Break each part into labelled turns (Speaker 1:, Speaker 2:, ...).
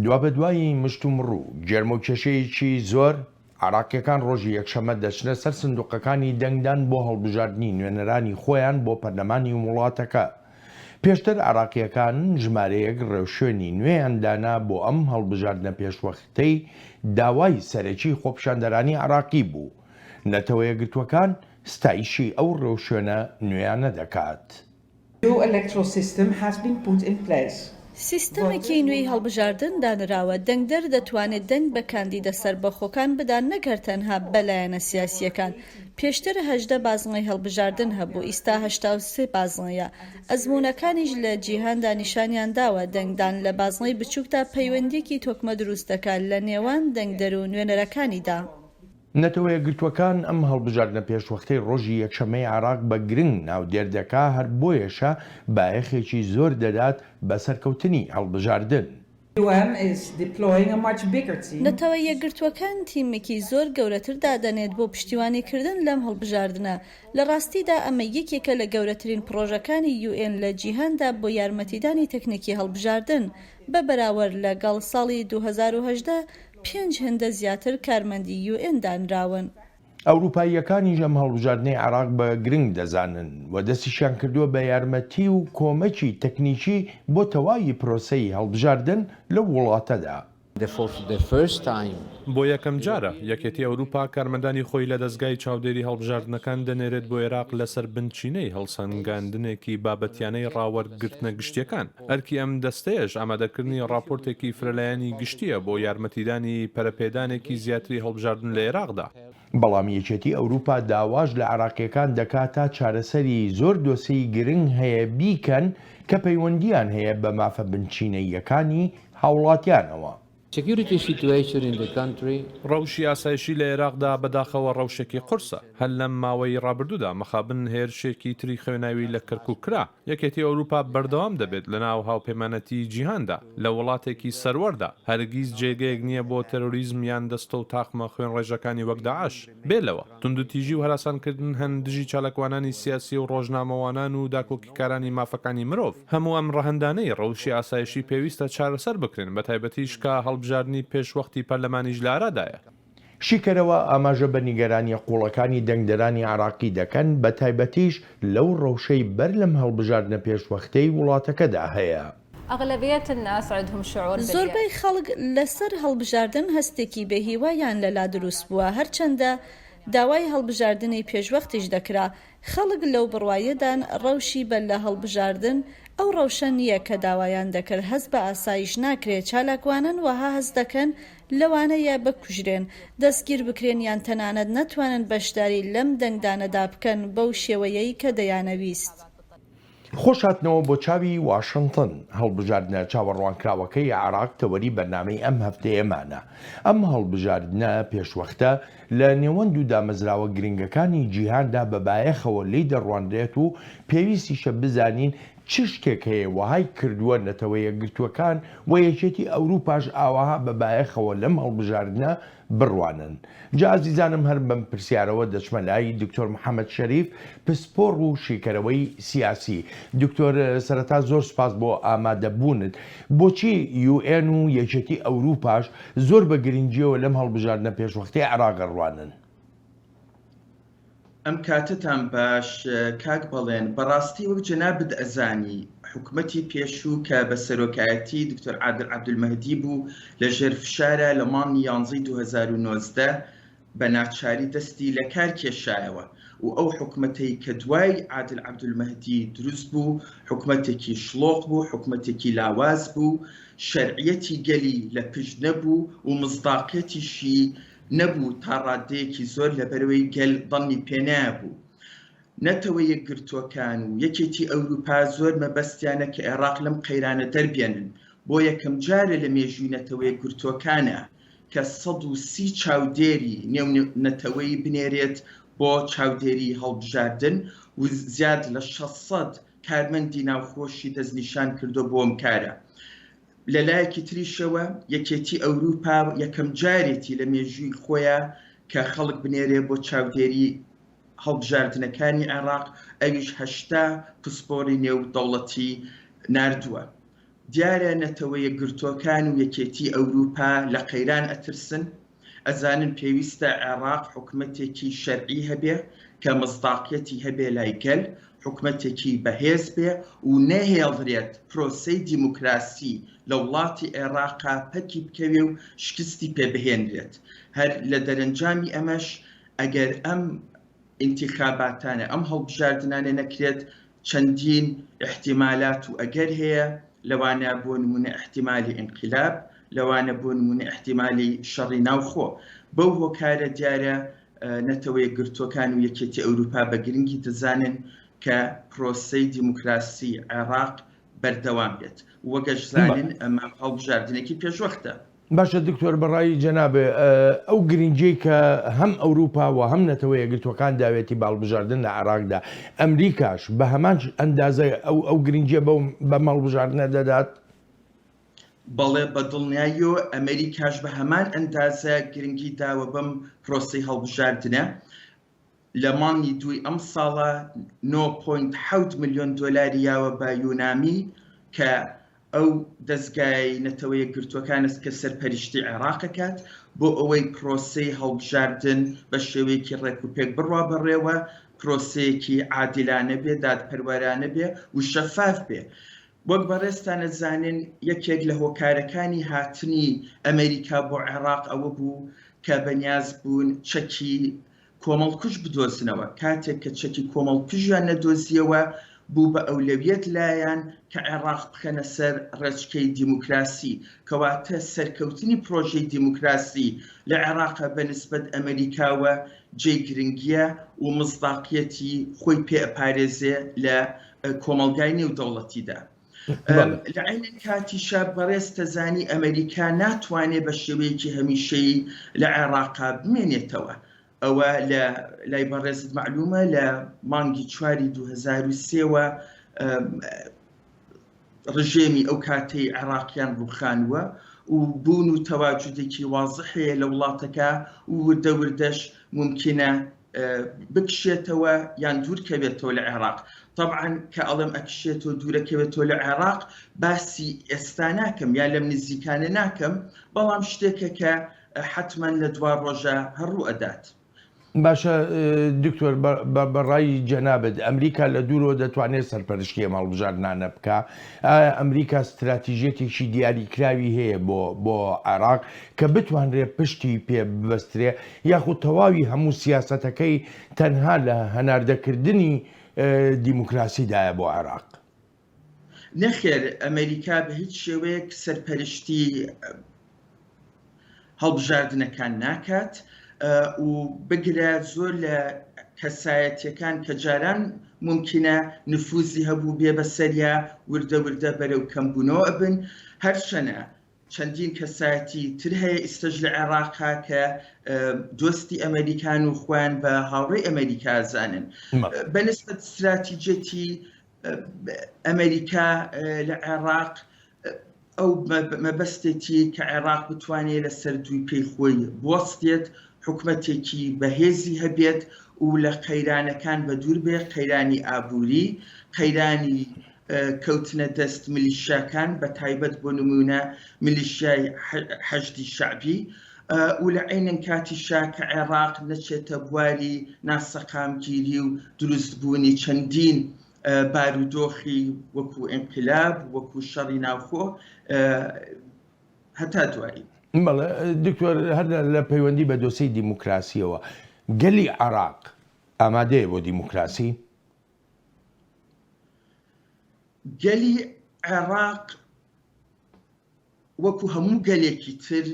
Speaker 1: دوابەدوای مشتومڕ و گێرمەوکێشەیەکی زۆر، عێراقییەکان ڕۆژی یەکشەممە دەچنە سەر سندوقەکانی دەنگدان بۆ هەڵبژاردنی نوێنەرانی خۆیان بۆ پەرلەمانی وڵاتەکە. پێشتر عێراقییەکان ژمارەیەک ڕێوشوێنی نوێیان دانا بۆ ئەم هەڵبژاردنە پێشوەختەی داوای سەرەکی خۆپیشاندەرانی عێراقی بوو. نەتەوەیەکگرتووەکان ستایشی ئەو ڕێوشوێنە نوێیانە دەکات.
Speaker 2: New electoral system has been put in place.
Speaker 3: سیستەمێکی نوێی هەڵبژاردن دانراوە، دەنگدەر دەتوانێت دەنگ بە کاندیدە سەربەخۆکان بدات نەک هەر تەنها بە لایەنە سیاسییەکان. پێشتر 18 بازنەی هەڵبژاردن هەبوو، ئیستا 83 بازنەیە. ئەزموونەکانیش لە جیهاندا نیشانیان داوە دەنگدان لە بازنەی بچووکدا پەیوەندییەکی تۆکمە دروست دەکات لە نێوان دەنگدەر و نوێنەرەکانیدا.
Speaker 1: نەتەوەیەکگرتووەکان ئەم هەڵبژاردنە پێشوەختەی ڕۆژی یەکشەممەی عێراق بە گرنگ ناودێر دەکا، هەر بۆیەشە بایەخێکی زۆر دەدات بە سەرکەوتنی هەڵبژاردن.
Speaker 3: نەتەوە یەکگرتووەکان تیمێکی زۆر گەورەتر دادەنێت بۆ پشتیوانیکردن لەم هەڵبژاردنە، لە ڕاستیدا ئەمە یەکێکە لە گەورەترین پڕۆژەکانی یوئێن لە جیهاندا بۆ یارمەتیدانی تەکنیکی هەڵبژاردن، بە بەراوەرد لەگەڵ ساڵی 2018 پێنج هێندە زیاتر کارمەندی یوئێن دانراون.
Speaker 1: ئەوروپاییەکانیش ئەم هەڵبژاردنەی عێراق بە گرنگ دەزانن و دەستیشیان کردووە بە یارمەتی و کۆمەکی تەکنیکی بۆ تەواوی پرۆسەی هەڵبژاردن لەو وڵاتەدا.
Speaker 4: بۆ یەکەمجارە یەکێتی ئەوروپا کارمەندانی خۆی لە دەزگای چاودێری هەڵبژاردنەکان دەنێرێت بۆ ئێراق لەسەر بنچینەی هەڵسەنگاندنێکی بابەتیانەی ڕاوەرگرتنە گشتیەکان. ئەرکی ئەم دەستەیەش ئامادەکردنی ڕاپۆرتێکی فرەلایەنی گشتییە بۆ یارمەتیدانی پەرەپێدانێکی زیاتری هەڵبژاردن لە ئێراقدا.
Speaker 1: بەڵام یەکێتی ئەوروپا داواش لە عێراقییەکان دەکات تا چارەسەری زۆر دۆسێی گرنگ هەیە بیکەن کە پەیوەندییان هەیە بە مافە بنچینەییەکانی هاوڵاتیانەوە.
Speaker 5: Security situation in the country.
Speaker 4: ڕەوشی ئاسایشی لە ئێراقدا بەداخەوە ڕەوشێکی قورسە. هەر لەم ماوەی ڕابردوودا مەخابن هێرشێکی تری خوێناوی لە کەرکوک کرا. یەکێتی ئەوروپا بەردەوام دەبێت لەناو هاوپەیمانەتیی جیهاندا، لە وڵاتێکی سەروەردا، هەرگیز جێگەیەک نییە بۆ تێرۆریزم یان دەستە و تاقمە خوێنڕێژەکانی وەک داعش. بێ لەوە، توندوتیژی و هەراسانکردن هەن دژی چالاکوانانی سیاسی و ڕۆژنامەوانان و داکۆکیکارانی مافەکانی مرۆڤ. هەموو ئەم ڕەهەندانەی ڕەوشی ئاسایشی پێویستە چارەسەر بکرێن، بەتایبەتیش کە هەڵبژاردنی پێشوەختی پەرلەمانیش لە ئارادایە.
Speaker 1: شیکەرەوە ئاماژە بە نیگەرانییە قووڵەکانی دەنگدەرانی عێراقی دەکەن، بەتایبەتیش لەو ڕەوشەی بەر لەم هەڵبژاردنە پێشوەختەی وڵاتەکەدا هەیە.
Speaker 3: زۆربەی خەڵک لەسەر هەڵبژاردن هەستێکی بێهیوایان لەلا دروست بووە، هەرچەندە داوای هەڵبژاردنی پێشوەختیش دەکرا، خەڵک لەو بڕوایەدان ڕەوشی بەر لە هەڵبژاردن ئەو ڕەوشە نییە کە داوایان دەکرد، هەست بە ئاسایش ناکرێت، چالاکوانان وەها هەست دەکەن لەوانەیە بکوژرێن، دەستگیر بکرێن یان تەنانەت نەتوانن بەشداری لەم دەنگدانەدا بکەن بەو شێوەیەی کە دەیانەویست.
Speaker 1: خۆش هاتنەوە بۆ چاوی واشنتن، هەڵبژاردنە چاوەڕوانکراوەکەی عێراق تەوەری بەرنامەی ئەم هەفتەیەمانە. ئەم هەڵبژاردنە پێشوەختە لە نێوەند و دامەزراوە گرنگەکانی جیهاندا بە بایەخەوە لێی دەڕوانرێت و پێویستیشە بزانین چ شتێک هەیە وەهای کردووە نەتەوە یەکگرتووەکان و یەکێتی ئەوروپاش ئاوەها بە بایەخەوە لەم هەڵبژاردنە بڕوانن. جا ئازیزانم هەر بەم پرسیارەوە دەچمە لای دکتۆر محەمەد شەریف پسپۆڕ و شیکەرەوەی سیاسی. دکتۆر سەرەتا زۆر سوپاس بۆ ئامادەبوونت. بۆچی یوئێن و یەکێتی ئەوروپاش زۆر بە گرنگیەوە لەم هەڵبژاردنە پێشوەختەی عێراق ئەڕوانن؟
Speaker 6: ئەم کاتەتان باش کاک بەڵێن، بەڕاستی وەک جەنابت ئەزانی حکومەتی پێشوو کە بە سەرۆکایەتی دکتۆر عادل عەبدولمەهدی بوو لە ژێر فشارە لە مانگی یانزەی 2019 بە ناچاری دەستی لە کار کێشایەوە و ئەو حکومەتەی کە دوای عادل عەبدولمەهدی دروست بوو حکومەتێکی شڵۆق بوو حکومەتێکی لاواز بوو شەرعیەتی گەلی لە پشت نەبوو و مزداقیەتیشی نەبوو تا ڕاددەیەکی زۆر لەبەرئەوەی گەل ظەنی پێ نەبوو. نەتەوە یەکگرتووەکان و یەکێتی ئەوروپا زۆر مەبەستیانە کە ئێڕاق لەم قەیرانە دەربێنن، بۆ یەکەمجارە لە مێژووی نەتەوە یەکگرتووەکانە کە 130 چاودێری نێونەتەوەیی بنێرێت بۆ چاودێری هەڵبژاردن و زیاد لە 600 کارمەندی ناوخۆشی دەستنیشان کردووە بۆ ئەم کارە. لە لایەکی تریشەوە یەکێتی ئەوروپا یەکەم جارێتی لە مێژووی خۆیا کە خەڵک بنێرێ بۆ چاودێری هەڵبژاردنەکانی عێراق، ئەویش 80 پسپۆری نێودەوڵەتی ناردووە. دیارە نەتەوە یەکگرتووەکان و یەکێتی ئەوروپا لە قەیران ئەترسن، ئەزانن پێویستە عێراق حکومەتێکی شەرعی هەبێ کە مزداقیەتی هەبێ لای گەل، حکومەتێکی بەهێز بێ و نەهێڵرێت پرۆسەی دیموکراسی لە وڵاتی عێراقا پەکی بکەوێ و شکستی پێ بهێنرێت. هەر لە دەرەنجامی ئەمەش ئەگەر ئەم ئینتیخاباتانە، ئەم هەڵبژاردنانە نەکرێت چەندین ئیحتیمالات و ئەگەر هەیە، لەوانە بۆ نموونە ئیحتیمالی ئینقیلاب، لەوانە بۆ نموونە ئیحتیمالی شەڕی ناوخۆ. بەو هۆکارە دیارە نەتەوە یەکگرتووەکان و یەکێتی ئەوروپا بە گرنگی دەزانن کە پرۆسەی دیموکراسی عێراق بەردەوام بێت. وەک ئەشزانن ئەمە هەڵبژاردنێکی پێشوەختە.
Speaker 1: باشە دکتۆر بەڕای جەنابێ ئەو گرنگیەی کە هەم ئەوروپا و هەم نەتەوە یەکگرتوەکان داوێتی بە هەڵبژاردن لە عێراقدا ئەمریکاش بە هەمان ئەندازە ئەو ئەو گرنگیە بەو بەم هەڵبژاردنە دەدات؟
Speaker 6: بەڵێ بە دڵنیاییەوە ئەمریکاش بە هەمان ئەندازە گرنگی داوە بەم پرۆسەی هەڵبژاردنە. لە مانگی دووی ئەمساڵا نۆ پۆینت حەوت ملیۆن دۆلاری یاوە بە یونامی کە ئەو دەزگایەی نەتەوە یەکگرتووەکانە کە سەرپەرشتی عێراق ئەکات بۆ ئەوەی پرۆسەی هەڵبژاردن بە شێوەیەکی ڕێکوپێک بڕوا بەڕێوە، پرۆسەیەکی عادیلانە بێ، دادپەروەرانە بێ و شەفاف بێ. وەک بەڕێزتان ئەزانن یەکێک لە هۆکارەکانی هاتنی ئەمەریکا بۆ عێراق ئەوە بوو کە بەنیاز بوون چەکی کۆمەڵکوژ بدۆزنەوە، کاتێک کە چەکی کۆمەڵکوژیان نەدۆزییەوە، بوو بە ئەولەویەت لایان کە عێڕاق بخەنە سەر ڕێچکەی دیموکراسی، کەواتە سەرکەوتنی پرۆژەی دیموکراسی لە عێڕاق بە نسبەت ئەمەریکاوە جێی گرنگییە و مزداقیەتی خۆی پێ ئەپارێزێ لە کۆمەڵگای نێودەوڵەتیدا. لە عەینەن کاتیشا بەڕێز تەزانی ئەمەریکا ناتوانێ بە شێوەیەکی هەمیشەیی لە عێڕاقا بمێنێتەوە. ئەوە لە لای بەڕێزت مەعلوومە لە مانگی چواری 2003 وە ڕژێمی ئەو کاتەی عێڕاقیان ڕووخانووە و بوون و تەواجودێکی وازح هەیە لە وڵاتەکە و وردە وردەش مومکینە بکشێتەوە یان دوورکەوێتەوە لە عێراق تەبعەن کە ئەڵێم ئەکشێتەوە دوورەکەوێتەوە لە عێراق باسی ئێستا ناکەم یا لەم نزیکانە ناکەم بەڵام شتێکە کە حەتمەن لە دوا ڕۆژە هەر ڕوو ئەدات.
Speaker 1: باشە دکتۆر بەڕای جەنابت ئەمریکا لە دوورەوە دەتوانێت سەرپەرشتی ئەم هەڵبژاردنانە بکا؟ ئایا ئەمریکا ستراتیژیەتێکی دیاریکراوی هەیە بۆ بۆ عێراق کە بتوانرێت پشتی پێ ببەسترێ یاخود تەواوی هەموو سیاسەتەکەی تەنها لە هەناردەکردنی دیموکراسیدایە بۆ عێراق؟
Speaker 6: نەخێر ئەمریکا بە هیچ شێوەیەک سەرپەرشتی هەڵبژاردنەکان ناکات و بگرە زۆر لە کەسایەتیەکان کە جاران مومکینە نفوزی هەبوو بێ بەسەریا وردە وردە بەرەو کەمبوونەوە ئەبن هەرچەنە چەندین کەسایەتی تر هەیە ئیستەش لە عێراقا کە دۆستی ئەمریکان و خۆیان بە هاوڕێی ئەمریکا زانن بەنسبەت ستراتیجەتی ئەمریکا لە عێراق ئەو مەبەستێتی کە عێراق بتوانێت لەسەر دووی پێی خۆی بوەستێت، حکومەتێکی بەهێزی هەبێت و لە قەیرانەکان بەدوور بێ، قەیرانی ئابووری، قەیرانی کەوتنە دەست میلیشیاکان بە تایبەت بۆ نموونە میلیشیای حەشدی شەعبی و لە عەینەن کاتیشا کە عێراق نەچێتە بواری ناسەقامگیری و دروستبوونی چەندین بارودۆخی وەکو ئینقلاب، وەکو شەڕی ناوخۆ هەتا دوایی.
Speaker 1: بەڵێ دکتۆر هەر لە پەیوەندی بە دۆسێی دیموکراسیەوە گەلی عێراق ئامادەیە بۆ دیموکراسی؟
Speaker 6: گەلی عێراق وەکو هەموو گەلێکی تر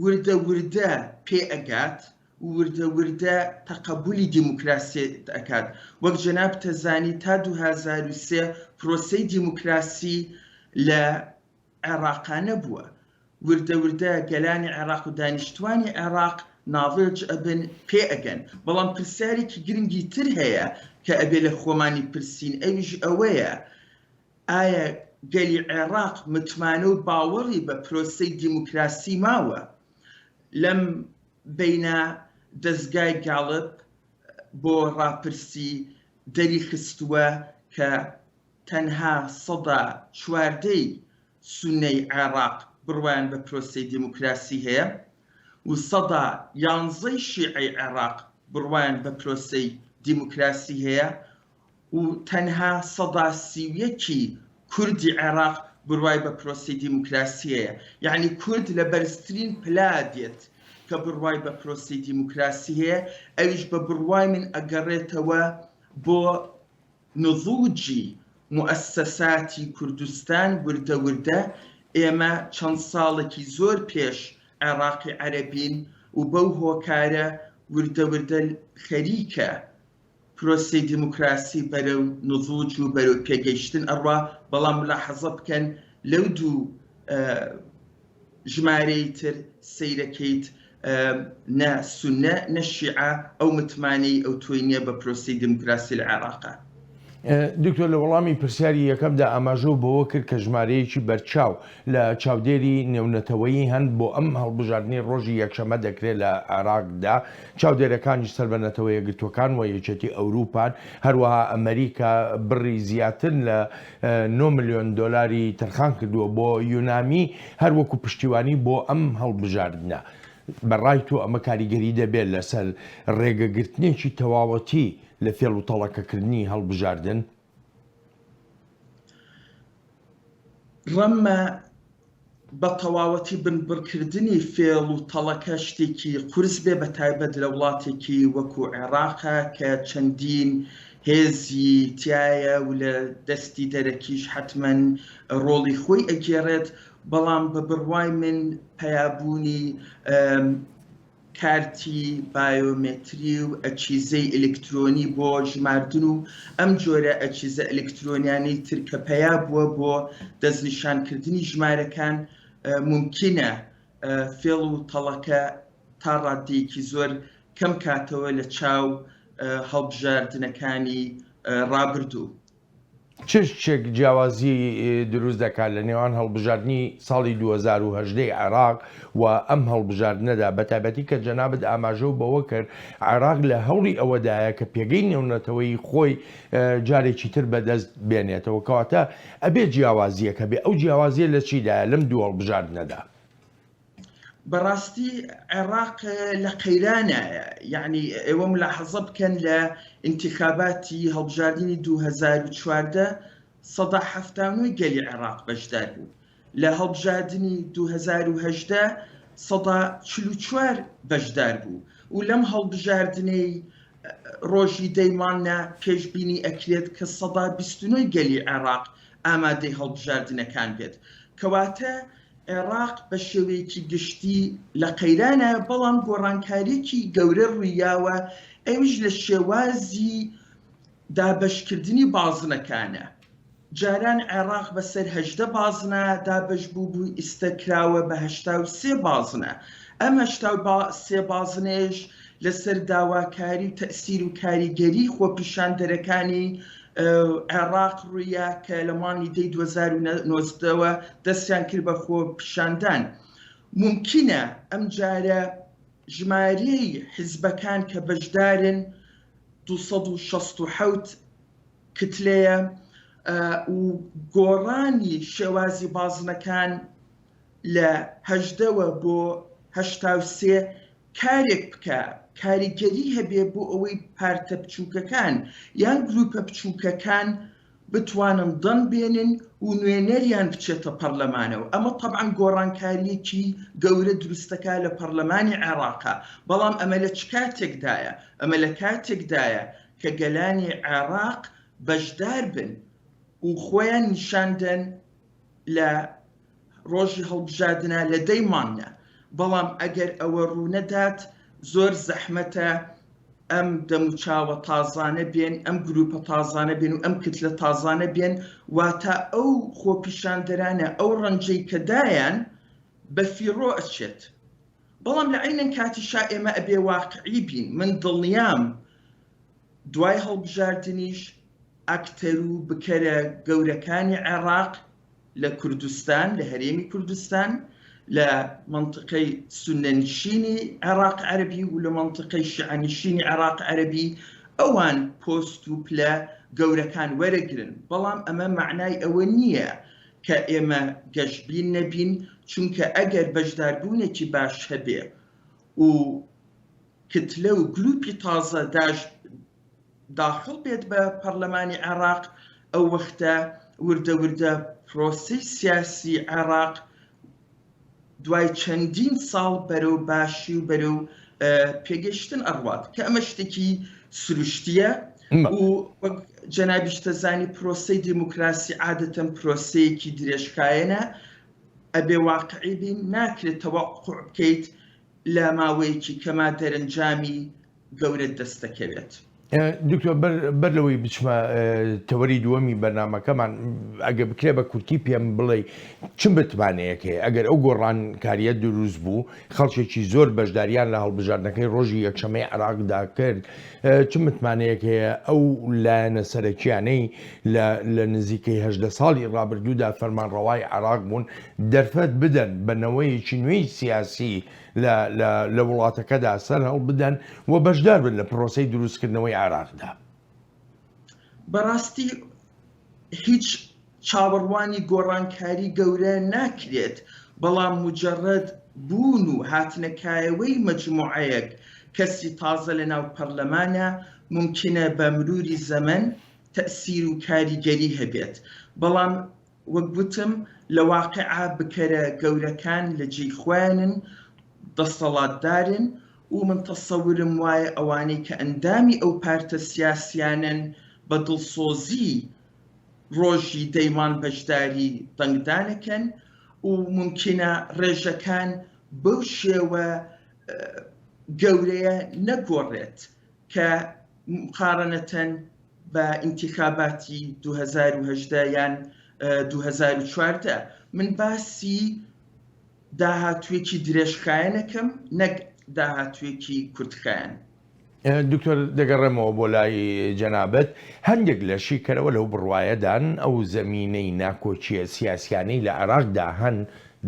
Speaker 6: وردە وردە پێ ئەگات و وردە وردە تەقەبولی دیموکراسیەت ئەکات. وەک جەنابت ئەزانی تا 2003 پرۆسەی دیموکراسی لە عێراقا نەبووە. وردە وردە گەلانی عێراق و دانیشتوانی عێراق ناضج ئەبن پێ ئەگەن. بەڵام پرسیارێکی گرنگی تر هەیە کە ئەبێ لە خۆمانی پرسین ئەویش ئەوەیە ئایا گەلی عێراق متمانە و باوەڕی بە پرۆسەی دیموکراسی ماوە؟ لەم بەینە دەزگای گاڵپ بۆ ڕاپرسی دەریخستووە کە. تەنها سەدا چواردەی سوننەی عێڕاق بڕوایان بە پرۆسەی دیموکراسی هەیە و سەدا یانزەی شیعەی عێڕاق بڕوایان بە پرۆسەی دیموکراسی هەیە و تەنها 31% ی کوردی عێراق بڕوای بە پرۆسەی دیموکراسی هەیە. یەعنی کورد لە بەرزترین پلە دێت کە بڕوای بە پرۆسەی دیموکراسی هەیە، ئەویش بە بڕوای من ئەگەڕێتەوە بۆ نضوجی موئەسەساتی کوردستان وردە وردە، ئێمە چەند ساڵێکی زۆر پێش عێراقی عەرەبین و بەو هۆکارە وردە وردە خەریکە پرۆسەی دیموکراسی بەرەو نضوج و بەرەو پێگەیشتن ئەڕوا، بەڵام ملاحەزە بکەن لەو دوو ژمارەی تر سەیرەکەیت نە سوننە نە شیعە ئەو متمانەی ئەوتۆی نیە بە پرۆسەی دیموکراسی لە عێراقا.
Speaker 1: دکتۆر لە وەڵامی پرسیاری یەکەمدا ئاماژەو بەوە کرد کە ژمارەیەکی بەرچاو لە چاودێری نێونەتەوەیی هەن بۆ ئەم هەڵبژاردنەی ڕۆژی یەکشەمە دەکرێت لە عێراقدا، چاودێرەکانیش سەر بە نەتەوە یەکگرتووەکان و یەکێتی ئەوروپان، هەروەها ئەمەریکا بڕی زیاتر لە 9 ملیۆن دۆلاری تەرخان کردووە بۆ یونامی هەر وەکو پشتیوانی بۆ ئەم هەڵبژاردنە. بە ڕای تۆ ئەمە کاریگەری دەبێت لەسەر ڕێگەگرتنێکی تەواوەتی لە فێڵ و تەڵەکەکردنی هەڵبژاردن؟
Speaker 6: ڕەمە بە تەواوەتی بنبڕکردنی فێڵ و تەڵەکە شتێکی قورس بێ بە تایبەت لە وڵاتێکی وەکو عێراقە کە چەندین هێزی تایە و لە دەستی دەرەکیش حەتمەن ڕۆڵی خۆی ئەگێڕێت، بەڵام بە بڕوای من پەیابوونی کارتی بایۆمەتری و ئەجهیزەی ئەلکترۆنی بۆ ژماردن و ئەم جۆرە ئەجهیزە ئەلکترۆنیانەی تر کە پەیا بووە بۆ دەستنیشانکردنی ژمارەکان مومکینە فێڵ و تەڵەکە تا ڕاددەیەکی زۆر کەم کاتەوە لە چاو هەڵبژاردنەکانی ڕابردوو.
Speaker 1: چ شتێک جیاوازی دروست دەکات لە نێوان هەڵبژاردنی ساڵی 2018 ی عێراق و ئەم هەڵبژاردنەدا، بەتایبەتی کە جەنابت ئاماژەو بەوە کرد عێراق لە هەوڵی ئەوەدایە کە پێگەی نێونەتەوەیی خۆی جارێکی تر بەدەست بێنێتەوە، کەواتە ئەبێ جیاوازییەک هەبێ، ئەو جیاوازییە لە چیدایە لەم دوو هەڵبژاردنەدا؟
Speaker 6: بەڕاستی عێراق لە قەیرانایە، یەعنی ئێوە ملاحەزە بکەن لە ئینتیخاباتی هەڵبژاردنی 2014 79% گەلی عێراق بەشدار بوو، لە هەڵبژاردنی 2018 44% بەشدار بوو و لەم هەڵبژاردنەی ڕۆژی دەی مانگە پێشبینی ئەکرێت کە 29% گەلی عێراق ئامادەی هەڵبژاردنەکان بێت. کەواتە عێراق بە شێوەیەکی گشتی لە قەیرانایە، بەڵام گۆڕانکارییەکی گەورە ڕوویاوە، ئەویش لە شێوازی دابەشکردنی بازنەکانە. جاران عێراق بەسەر 18 بازنە دابەش بووبوو، ئیستە کراوە بە 83 بازنە. ئەم 83 بازنەیەش لەسەر داواکاری و تەئسیر و کاریگەری خۆپیشاندەرەکانی عێراق ڕوویا کە لە مانگی دەی 2019 وە دەستیان کرد بە خۆپیشاندان. مومکینە ئەمجارە ژمارەی حیزبەکان کە بەشدارن 267 کتلەیە و گۆڕانی شێوازی بازنەکان لە 18 وە بۆ 83 کارێک بکا کاریگەری هەبێ بۆ ئەوەی پارتە بچووکەکان یان گروپە بچووکەکان بتوانن دەنگ بێنن و نوێنەریان بچێتە پەرلەمانەوە. ئەمە تەبعەن گۆڕانکارییەکی گەورە دروستەکا لە پەرلەمانی عێراقا، بەڵام ئەمە لە چ کاتێکدایە؟ ئەمە لە کاتێکدایە کە گەلانی عێراق بەشدار بن و خۆیان نیشان دەن لە ڕۆژی هەڵبژاردنە لە دەی مانگە، بەڵام ئەگەر ئەوە ڕوونەدات زۆر زەحمەتە ئەم دەموچاوە تازانە بێن، ئەم گروپە تازانە بێن و ئەم کتلە تازانە بێن، واتە ئەو خۆپیشاندەرانە ئەو ڕەنجەی کە دایان بە فیڕۆ ئەچێت. بەڵام لە عەینەن کاتیشا ئێمە ئەبێ واقعی بین، من دڵنیام دوای هەڵبژاردنیش ئەکتەر و بکەرە گەورەکانی عێراق لە کوردستان، لە هەرێمی کوردستان، لە مەنتقەی سوننەنشینی عێراق عەرەبی و لە مەنتقەی شیعەنشینی عێراق عەرەبی، ئەوان پۆست و پلە گەورەکان وەرەگرن، بەڵام ئەمە مەعنای ئەوە نییە کە ئێمە گەشبین نەبین، چونکە ئەگەر بەشداربوونێکی باش هەبێ و کتلە و گروپی تازە داش داخڵ بێت بە پەڕلەمانی عێڕاق، ئەو وەختە وردە وردە پرۆسەی سیاسی عێڕاق دوای چەندین ساڵ بەرەو باشی و بەرەو پێگەیشتن ئەڕوات کە ئەمە شتێکی سروشتیە و وەک جەنابیش دەزانی پرۆسەی دیموکراسی عادەتەن پرۆسەیەکی درێژخایەنە ئەبێ واقعی بین ناکرێت تەوەقع بکەیت لە ماوەیەکی کەما دەرەنجامی گەورەت دەست دەکەوێت.
Speaker 1: دکتۆر بەر لەوەی بچمە تەوەری دووەمی بەرنامەکەمان ئەگەر بکرێ بە کورتی پێم بڵێ چ متمانەیەک هەیە ئەگەر ئەو گۆڕانکاریە دروست بوو خەڵکێکی زۆر بەشداریان لە هەڵبژاردنەکەی ڕۆژی یەکشەمەی عێراقدا کرد چ متمانەیەک هەیە ئەو لایەنە سەرەکیانەی لە نزیکەی 18 ساڵی ڕابردوودا فەرمانڕەوای عێراق بوون دەرفەت بدەن بە نەوەیەکی نوێی سیاسی لە لە لە وڵاتەکەدا سەر هەڵبدەن و بەشدار بن لە پرۆسەی دروستکردنەوەی عێراقدا.
Speaker 6: بەڕاستی هیچ چاوەڕوانی گۆڕانکاری گەورە ناکرێت، بەڵام موجەڕەد بوون و هاتنەکایەوەی مەجموعەیەک کەسی تازە لەناو پەڕلەمانا مومکینە بە مروری زەمەن تەئسیر و کاریگەری هەبێت، بەڵام وەک وتم لە واقیعا بکەرە گەورەکان لە جێی خۆیانن، دەسەڵاتدارن و من تەسەورم وایە ئەوانەی کە ئەندامی ئەو پارتە سیاسیانەن بە دڵسۆزی ڕۆژی دەیمان بەشداری دەنگدانەکەن و مومکینە ڕێژەکان بەو شێوە گەورەیە نەگۆڕێت کە موقارەنەتەن بە ئینتیخاباتی 2018 یان 2014 من باسی داهاتوویەکی درێژخایەنەکەم نەک داهاتوویەکی کورتخایەن.
Speaker 1: دکتۆر دەگەڕێمەوە بۆ لای جەنابت، هەندێک لە شیکەرەوە لەو بڕوایەدان ئەو زەمینەی ناکۆکییە سیاسیانەی لە عێراقدا هەن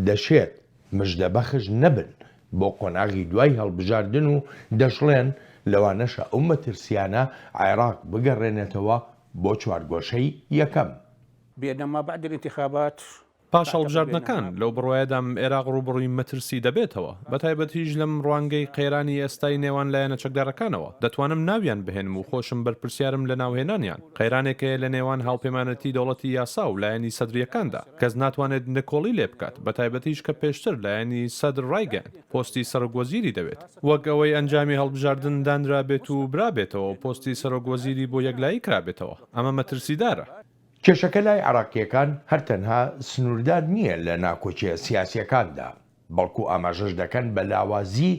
Speaker 1: دەشێت مژدەبەخش نەبن بۆ قۆناغی دوای هەڵبژاردن و دەشڵێن، لەوانەشە ئەو مەترسییانە عێراق بگەڕێنێتەوە بۆ چوارگۆشەی یەکەم.
Speaker 7: بأن ما بعد الانتخابات
Speaker 4: پاش هەڵبژاردنەکان، لەو بڕوایەدام عێراق ڕووبەڕووی مەترسی دەبێتەوە، بەتایبەتیش لەم ڕوانگەی قەیرانی ئێستای نێوان لایەنە چەکدارەکانەوە، دەتوانم ناویان بهێنم و خۆشم بەرپرسیارم لە ناوهێنانیان. قەیرانێک هەیە لە نێوان هاوپەیمانێتی دەوڵەتی یاسا و لایەنی سەدرییەکاندا، کەس ناتوانێت نکۆڵی لێ بکات، بەتایبەتیش کە پێشتر لایەنی سەدر ڕایگەیاند پۆستی سەرۆک وەزیری دەوێت، وەک ئەوەی ئەنجامی هەڵبژاردن دانرابێت و برابێتەوە و پۆستی سەرۆک وەزیری بۆ یەکلایی کرابێتەوە، ئەمە مەترسیدارە.
Speaker 1: کێشەکە لای عێراقییەکان هەر تەنها سنووردار نییە لە ناکۆکییە سیاسییەکاندا، بەڵکو ئاماژەش دەکەن بە لاوازی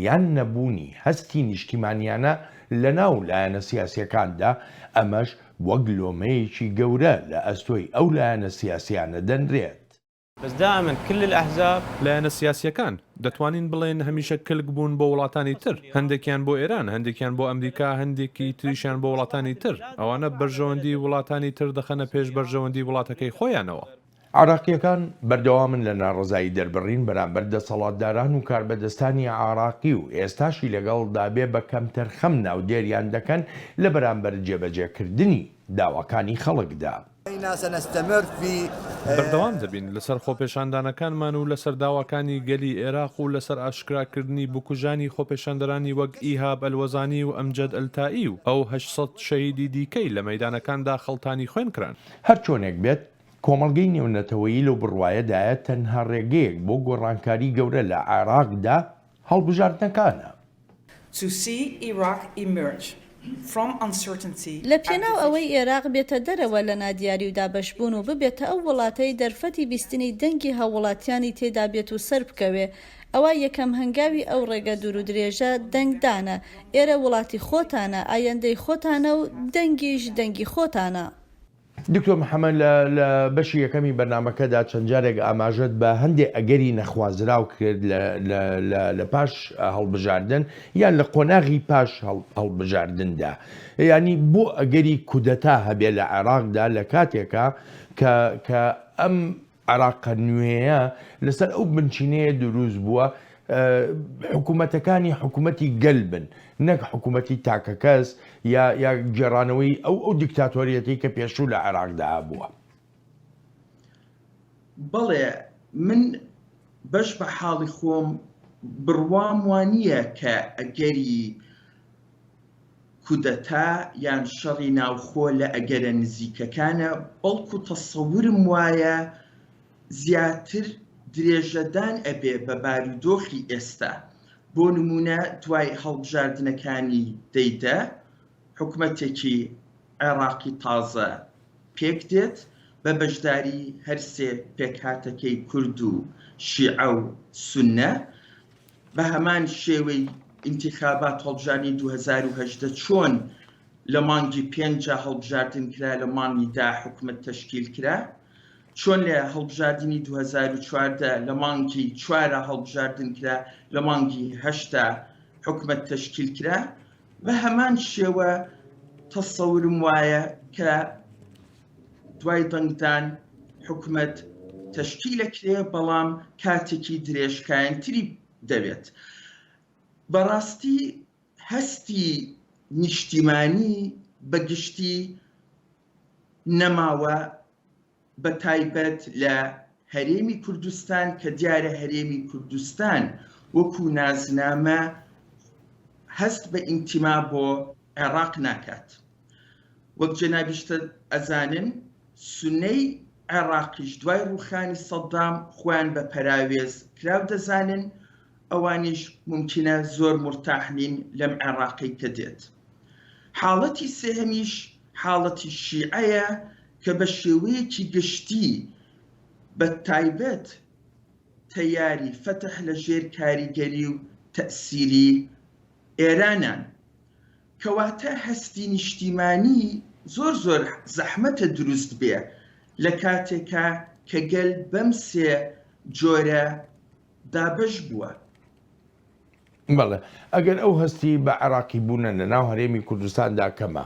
Speaker 1: یان نەبوونی هەستی نیشتیمانیانە لەناو لایەنە سیاسییەکاندا، ئەمەش وەک لۆمەیەکی گەورە لە ئەستۆی ئەو لایەنە سیاسییانە دەنرێت.
Speaker 8: بس دائما كل الاحزاب.
Speaker 4: لایەنە سیاسییەکان، دەتوانین بڵێین هەمیشە کلک بوون بۆ وڵاتانی تر، هەندێکیان بۆ ئێران، هەندێکیان بۆ ئەمریکا، هەندێکی تریشیان بۆ وڵاتانی تر، ئەوانە بەرژەوەندی وڵاتانی تر دەخەنە پێش بەرژەوەندی وڵاتەکەی خۆیانەوە.
Speaker 1: عێراقییەکان بەردەوامن لە ناڕەزایی دەربڕین بەرامبەر دەسەڵاتداران و کاربەدەستانی عێراقی و ئێستاشی لەگەڵدا بێ بە کەمتەرخەم ناودێریان دەکەن لە بەرامبەر جێبەجێکردنی داواکانی خەڵکدا.
Speaker 4: بەردەوام دەبین لەسەر خۆپێشاندانەکانمان و لەسەر داواکانی گەلی ئێراق و لەسەر ئاشکراکردنی بکوژانی خۆپێشاندەرانی وەک ئیهاب ئەلوەزانی و ئەمجەد ئەلتائی و ئەو 800 شەهیدی دیکەی لە مەیدانەکاندا خەڵتانی خوێن کران.
Speaker 1: هەرچۆنێک بێت، کۆمەڵگەی نێونەتەوەیی لەو بڕوایەدایە تەنها ڕێگەیەک بۆ گۆڕانکاری گەورە لە عێراقدا هەڵبژاردنەکانە.
Speaker 2: To see Iraq emerge from uncertainty
Speaker 3: لە
Speaker 2: and
Speaker 3: پێناو
Speaker 2: division.
Speaker 3: ئەوەی ئێراق بێتە دەرەوە لە نادیاری و دابەشبوون و ببێتە ئەو وڵاتەی دەرفەتی بیستنی دەنگی هاووڵاتیانی تێدا بێت و سەربکەوێ ئەوا یەکەم هەنگاوی ئەو ڕێگە دوورودرێژە دەنگدانە، ئێرە وڵاتی خۆتانە، ئایەندەی خۆتانە و دەنگیش دەنگی خۆتانە.
Speaker 1: دکتۆر محەمەد لە لە بەشی یەکەمی بەرنامەکەدا چەند جارێک ئاماژەت بە هەندێ ئەگەری نەخوازراو کرد لە لە لە لە پاش هەڵبژاردن یان لە قۆناغی پاش هەڵبژاردندا یانی بۆ ئەگەری کودەتا هەبێ لە عێراقدا لە کاتێکا کە کە ئەم عێراقە نوێیە لەسەر ئەو بنچینەیە دروست بووە. حکوومەتەکانی حکوومەتی گەل بن نەک حکوومەتی تاکەکەس یا یا گێڕانەوەی ئەو ئەو دیکتاتۆریەتەی کە پێشوو لە عێراقدا هەبووە.
Speaker 6: بەڵێ من بەش بە حاڵی خۆم بڕوام وانییە کە ئەگەری کودەتا یان شەڕی ناوخۆ لە ئەگەرە نزیکەکانە، بەڵکو تەسەورم وایە زیاتر درێژەدان ئەبێ بە بارودۆخی ئێستا. بۆ نموونە دوای هەڵبژاردنەکانی دەی دە، حکومەتێکی عێڕاقی تازە پێک دێت بە بەشداری هەرسێ پێکهاتەکەی کورد و شیعە و سوننە، بە هەمان شێوەی ئینتیخابات هەڵبژاردنی 2018 چۆن لە مانگی پێنجا هەڵبژاردن کرا لە مانگی دا حکومەت تەشکیل کرا چۆن لە هەڵبژاردنی 2014 لە مانگی چوارا هەڵبژاردن کرا لە مانگی هەشتا حکومەت تەشکیل کرا بە هەمان شێوە تەسەورم وایە کە دوای دەنگدان حکومەت تەشکیلەکرێ بەڵام کاتێکی درێژخایەنتری دەوێت. بەڕاستی هەستی نیشتیمانی بە گشتی نەماوە بە تایبەت لە هەرێمی کوردستان کە دیارە هەرێمی کوردستان وەکو نازنامە هەست بە ئینتیما بۆ عێڕاق ناکات. وەک جەنابیشتە ئەزانن سوننەی عێڕاقیش دوای ڕووخانی سەدام خۆیان بە پەراوێز کراو دەزانن، ئەوانیش مومکینە زۆر مورتاح نین لەم عێڕاقەی کە دێت. حاڵەتی سێهەمیش حاڵەتی شیعەیە کە بە شێوەیەکی گشتی بە تایبەت تەیاری فەتح لە ژێر کاریگەری و تەئسیری ئێرانان. کەواتە هەستی نیشتیمانی زۆر زۆر زەحمەتە دروست بێ لە کاتێکا کە گەل بەم سێ جۆرە دابەش بووە.
Speaker 1: بەڵێ ئەگەر ئەو هەستی بە عێراقی بوونە لە ناو هەرێمی کوردستاندا کەمە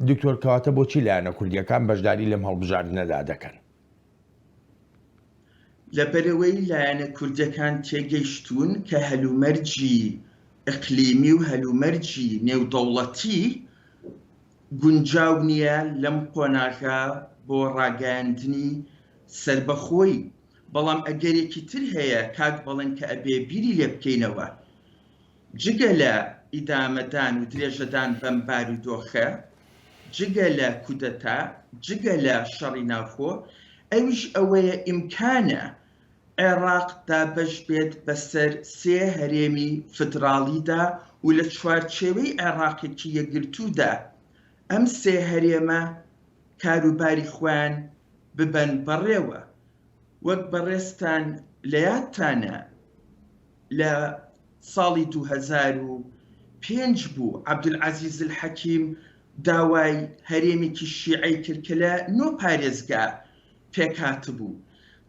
Speaker 1: دکتۆر کەواتە بۆچی لایەنە کوردیەکان بەشداری لەم هەڵبژاردنەدا دەکەن؟
Speaker 6: لەبەرئەوەی لایەنە کوردیەکان تێگەیشتوون کە هەلومەرجی ئیقلیمی و هەلومەرجی نێودەوڵەتی گونجاو نییە لەم قۆناغە بۆ ڕاگەیاندنی سەربەخۆیی، بەڵام ئەگەرێکی تر هەیە کاک بەڵێن کە ئەبێ بیری لێ بکەینەوە جگە لە ئیدامەدان و درێژەدان بەم بارودۆخە، جگە لە کودەتا، جگە لە شەڕی ناوخۆ، ئەویش ئەوەیە ئیمکانە عێڕاق دابەش بێت بەسەر سێ هەرێمی فدڕاڵیدا و لە چوارچێوەی عێڕاقێکی یەکگرتوودا ئەم سێ هەرێمە کاروباری خۆیان ببەن بەڕێوە. وەک بەڕێزتان لە یادتانە لە ساڵی 2005 بوو عەبدولعەزیز الحەکیم داوای هەرێمێکی شیعەی کرد کە لە نۆ پارێزگا پێکهاتبوو.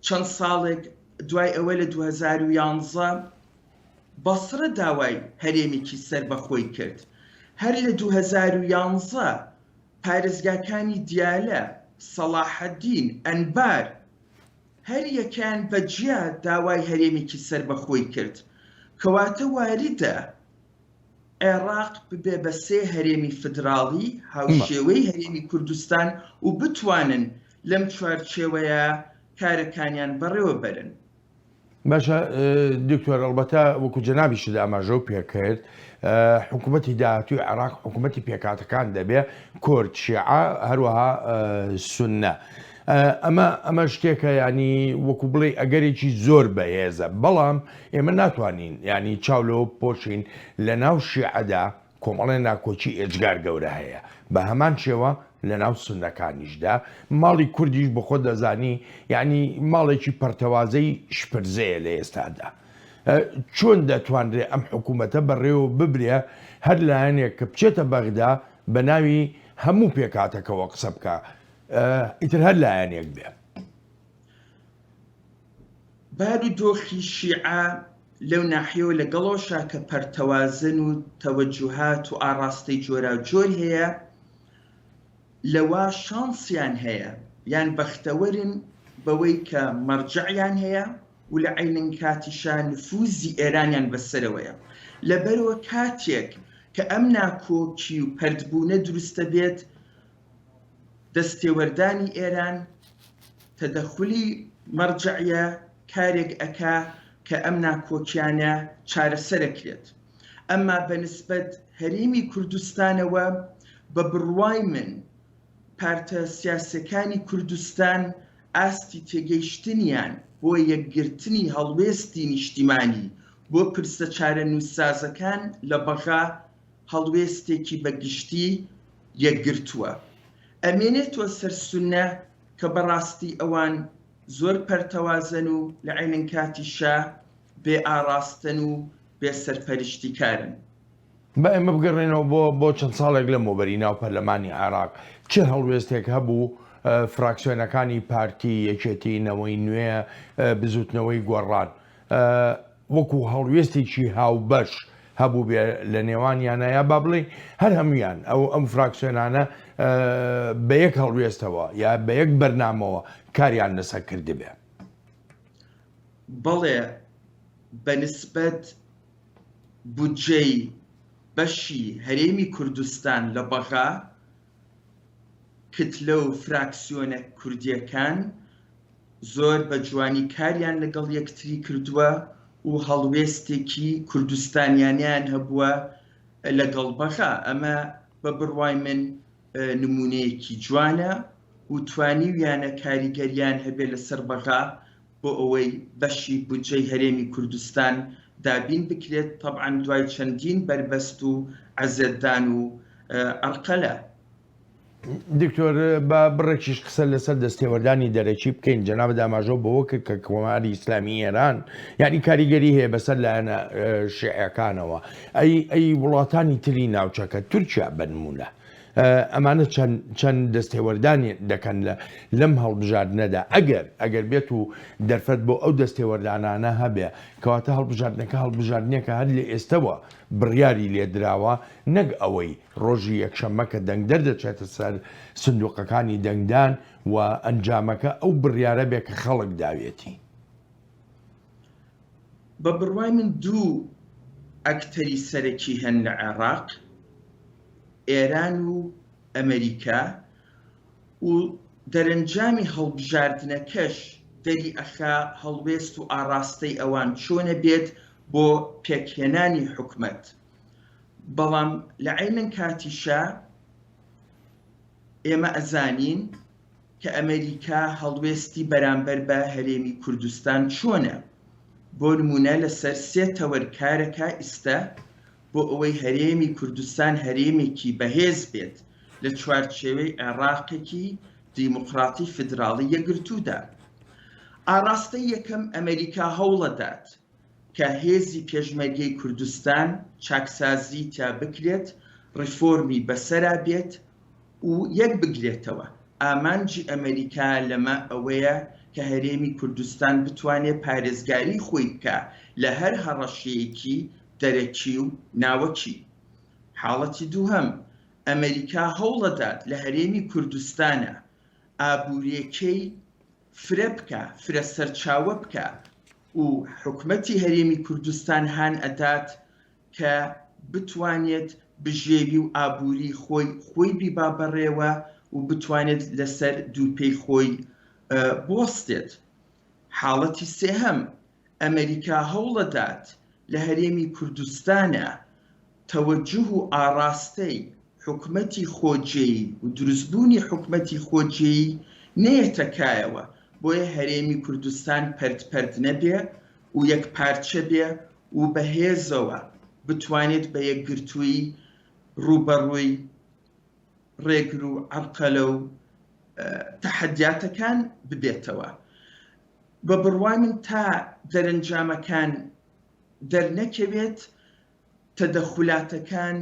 Speaker 6: چەند ساڵێک دوای ئەوە لە 2011 بەسرە داوای هەرێمێکی سەربەخۆی کرد. هەر لە 2011 پارێزگاکانی دیالە، سەڵاحەدین، ئەنبار هەر یەکەیان بە جیا داوای هەرێمێکی سەربەخۆی کرد. کەواتە واریدە عێڕاق ببێ بە سێ هەرێمی فدراڵی هاوشێوەی هەرێمی کوردستان و بتوانن لەم چوارچێوەیە کارەکانیان بەڕێوە بەرن.
Speaker 1: باشە دکتۆر ئەڵبەتە وەکو جەنابیشت ئاماژەو پێکرد حکوومەتی داهاتوی عێراق حکوومەتی پێکاتەکان دەبێ کورد شیعە هەروەها سنە ئەمە ئەمە شتێکە ینی وەکو بڵێ ئەگەرێکی زۆر بەهێزە بەڵام ئێمە ناتوانین ینی چاو لەوە پۆشین لە ناو شیعەدا کۆمەڵێ ناکۆکی ئێجگار گەورە هەیە، بە هەمان شێوە لە ناو سوننەکانیشدا، ماڵی کوردیش بە خۆت دەزانی یانی ماڵێکی پەرتەوازەی شپرزەیە لە ئێستادا. چۆن دەتوانرێ ئەم حکوومەتە بەڕێوە ببرێ هەر لایەنێک کە بچێتە بەغدا بە ناوی هەموو پێکهاتەکەوە قسە بکا ئیتر هەر لایەنێک بێ.
Speaker 6: بارودۆخی شیعە لەو ناحیەوە لەگەڵەوەشا کە پەرتەوازەن و تەوەجوهات و ئاڕاستەی جۆراوجۆر هەیە، لەوە شانسیان هەیە یان بەختەوەرن بەوەی کە مەرجەعیان هەیە. و لە عەینن کاتیشا نفوزی ئێرانیان بەسەرەوەیە. لەبەرئەوە کاتێک کە ئەم ناکۆکی و پەرتبوونە دروستەبێت، دەستێوەردانی ئێران، تەدەخولی مەرجەعیە کارێک ئەکا کە ئەم ناکۆکیانە چارەسەرەکرێت. ئەمما بە نسبەت هەرێمی کوردستانەوە بە بڕوای من پارتە سیاسیەکانی کوردستان ئاستی تێگەیشتنیان بۆ یەکگرتنی هەڵوێستی نیشتیمانی بۆ پرسە چارەنووسسازەکان لە بەغا هەڵوێستێکی بە گشتی یەکگرتووە ئەمێنێتەوە سەر سوننە کە بەڕاستی ئەوان زۆر پەرتەوازەن و لە عەینن کاتیشا بێ ئاڕاستەن و بێ سەرپەرشتیکارن.
Speaker 1: با ئێمە بگەڕێینەوە بۆ بۆ چەند ساڵێک لەمەوبەری ناو پەرلەمانی عێراق چ هەڵوێستێک هەبوو فراکسیۆنەکانی پارتی، یەکێتی، نەوەی نوێ، بزوتنەوەی گۆڕان وەکو هەڵوێستێکی هاوبەش هەبووبێ لە نێوانیانە یا با بڵێین هەر هەمویان ئەو ئەم فراکسیۆنانە بە یەک هەڵوێستەوە یا بە یەک بەرنامەوە کاریان لەسەر کردبێ؟
Speaker 6: بەڵێ بە نسبەت بودجەی بەشی هەرێمی کوردستان لە بەغا، کتلە و فراکسیۆنە کوردییەکان زۆر بە جوانی کاریان لەگەڵ یەکتری کردووە و هەڵوێستێکی کوردستانیانەیان هەبووە لەگەڵ بەغا. ئەمە بە بڕوای من نموونەیەکی جوانە و توانیویانە کاریگەریان هەبێ لەسەر بەغا بۆ ئەوەی بەشی بودجەی هەرێمی کوردستان دابین بکرێت، تەبعەن دوای چەندین بەربەست و عەزێتدان و عەرقەلە.
Speaker 1: دکتۆر با بڕێکیش قسە لەسەر دەستێوەردانی دەرەکی بکەین، جەنابت ئاماژەو بەوە کرد کە کۆماری ئیسلامی ئێران یانی کاریگەری هەیە بەسەر لایەنە شیعەکانەوە، ئەی ئەی وڵاتانی تری ناوچەکە تورکیا بە نموونە ئەمانە چەند چەند دەستێوەردانی دەکەن لە لەم هەڵبژاردنەدا ئەگەر ئەگەر بێت و دەرفەت بۆ ئەو دەستێوەردانانە هەبێ کەواتە هەڵبژاردنەکە هەڵبژاردنێکە هەر لە ئێستەوە بڕیاری لێدراوە نەک ئەوەی ڕۆژی یەکشەممە کە دەنگدەر دەچێتە سەر سندوقەکانی دەنگدان و ئەنجامەکە ئەو بڕیارە بێ کە خەڵک داوێتی.
Speaker 6: بە بڕوای من دوو ئەکتەری سەرەکی هەن لە عێڕاق، ئێران و ئەمەریکا و دەرەنجامی هەڵبژاردنەکەش دەری ئەخا هەڵوێست و ئاڕاستەی ئەوان چۆنە بێت بۆ پێکهێنانی حکومەت. بەڵام لە عەینەن کاتیشا ئێمە ئەزانین کە ئەمەریکا هەڵوێستی بەرامبەر بە هەرێمی کوردستان چۆنە، بۆ نموونە لەسەر سێ تەوەر کارەکا ئیستە بۆ ئەوەی هەرێمی کوردستان هەرێمێکی بەهێز بێت لە چوارچێوەی عێڕاقێکی دیموقراتی فیدراڵی یەکگرتوودا. ئاڕاستەی یەکەم ئەمەریکا هەوڵەدات کە هێزی پێشمەرگەی کوردستان چاکسازی تیا بکرێت، ڕیفۆرمی بەسەرا بێت و یەک بگرێتەوە. ئامانجی ئەمەریکا لەمە ئەوەیە کە هەرێمی کوردستان بتوانێ پارێزگاری خۆی بکا لە هەر هەڕەشەیەکی دەرەکی و ناوەکی. حاڵەتی دووهەم، ئەمەریکا هەوڵەدات لە هەرێمی کوردستانا ئابوورێکەی فرە بکا، فرە سەرچاوە بکا و حکومەتی هەرێمی کوردستان هان ئەدات کە بتوانێت بژێوی و ئابووری خۆی خۆی بیبا بەڕێوە و بتوانێت لەسەر دوو پێی خۆی بوەستێت. حاڵەتی سێهەم، ئەمەریکا هەوڵەدات لە هەرێمی کوردستانا تەوەجوه و ئاڕاستەی حکومەتی خۆجێی و دروستبوونی حکومەتی خۆجێی نەیەتە کایەوە، بۆیە هەرێمی کوردستان پەرت پەرت نەبێ و یەکپارچە بێ و بە هێزەوە بتوانێت بە یەکگرتوویی ڕووبەڕووی ڕێگر و عەرقەلە و تەحەدیاتەکان ببێتەوە. بە بڕوای من تا دەرەنجامەکان دەرنەکەوێت تەدەخولاتەکان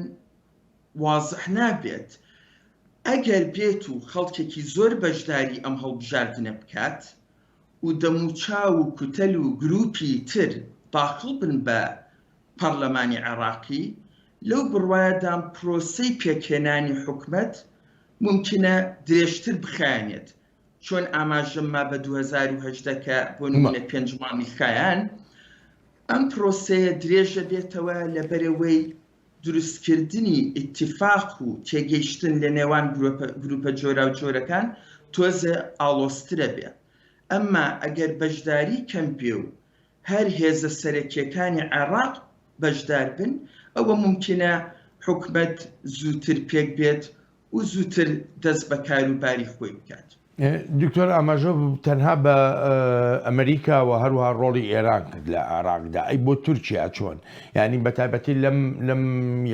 Speaker 6: وازح نابێت. ئەگەر بێت و خەڵکێکی زۆر بەشداری ئەم هەڵبژاردنە بکات و دەموچاو و کوتەل و گروپی تر داخڵ بن بە پەڕلەمانی عێڕاقی، لەو بڕوایەدام پرۆسەی پێکهێنانی حکومەت مومکینە درێژتر بخایەنێت. چۆن ئاماژەم ما بە 2018 کە بۆ نمونە پێنج مانگی خایان، ئەم پرۆسەیە درێژە بێتەوە لەبەرئەوەی دروستکردنی ئیتیفاق و تێگەیشتن لە نێوان گروپە جۆراوجۆرەکان تۆزێ ئاڵۆزترە بێ. ئەمما ئەگەر بەشداری کەم بێ و هەر هێزە سەرەکیەکانی عێڕاق بەشدار بن ئەوە مومکینە حکومەت زووتر پێک بێت و زووتر دەست بە کاروباری خۆی بکات.
Speaker 1: دکتۆر ئاماژە تەنها بە ئەمریکا و هەروەها ڕۆڵی ئێران کرد لە عێراقدا، ئەی بۆ تورکیا چۆن؟ یانی بە تایبەتی لەم لەم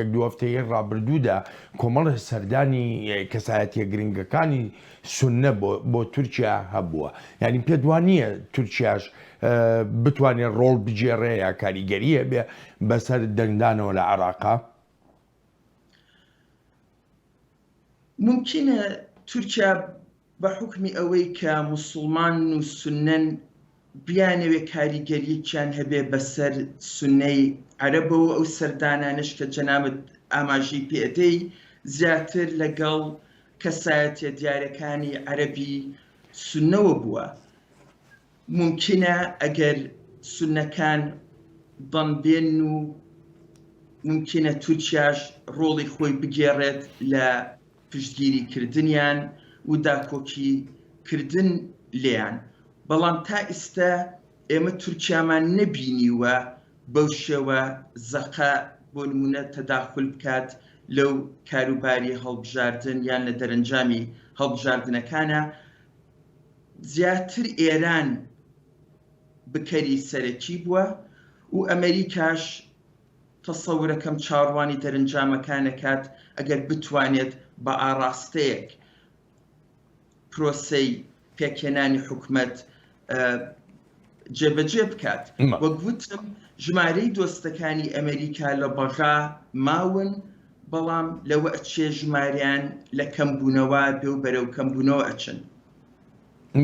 Speaker 1: یەک دوو هەفتەیەی ڕابردوودا کۆمەڵێ سەردانی کەسایەتیە گرنگەکانی سوننە بۆ بۆ تورکیا هەبووە، یانی پێت وا نییە تورکیاش بتوانێت ڕۆڵ بگێڕێ یا کاریگەری هەبێ بەسەر دەنگدانەوە لە عێراقا؟
Speaker 6: مومکینە تورکیا بە حوکمی ئەوەی کە موسوڵمانن و سوننەن بیانەوێ کاریگەریەکیان هەبێ بەسەر سوننەی عەرەبەوە ئەو سەردانانەش کە جەنابت ئاماژەی پێ ئەدەی زیاتر لەگەڵ کەسایەتیە دیارەکانی عەرەبی سوننەوە بووە مومکینە ئەگەر سوننەکان دەنگ بێنن و مومکینە تورکیاش ڕۆڵی خۆی بگێڕێت لە پشتگیری کردنیان و داکۆکی کردن لێیان، بەڵام تا ئیستە ئێمە تورکیامان نەبینیوە بەو شێوە زەقە بۆ نمونە تەداخول بکات لەو کاروباری هەڵبژاردن یان لە دەرەنجامی هەڵبژاردنەکانا. زیاتر ئێران بکەری سەرەکی بووە و ئەمەریکاش تەسەورەکەم چاوەڕوانی دەرنجامەکان ئەکات ئەگەر بتوانێت بە ئاڕاستەیەک پرۆسەی پێکهێنانی حکومەت جێبەجێ بکات. وەک وتم ژمارەی دۆستەکانی ئەمەریکا لە بەغا ماون، بەڵام لەوە ئەچێ ژمارەیان لە کەمبوونەوە بێ و بەرەو کەمبوونەوە ئەچن.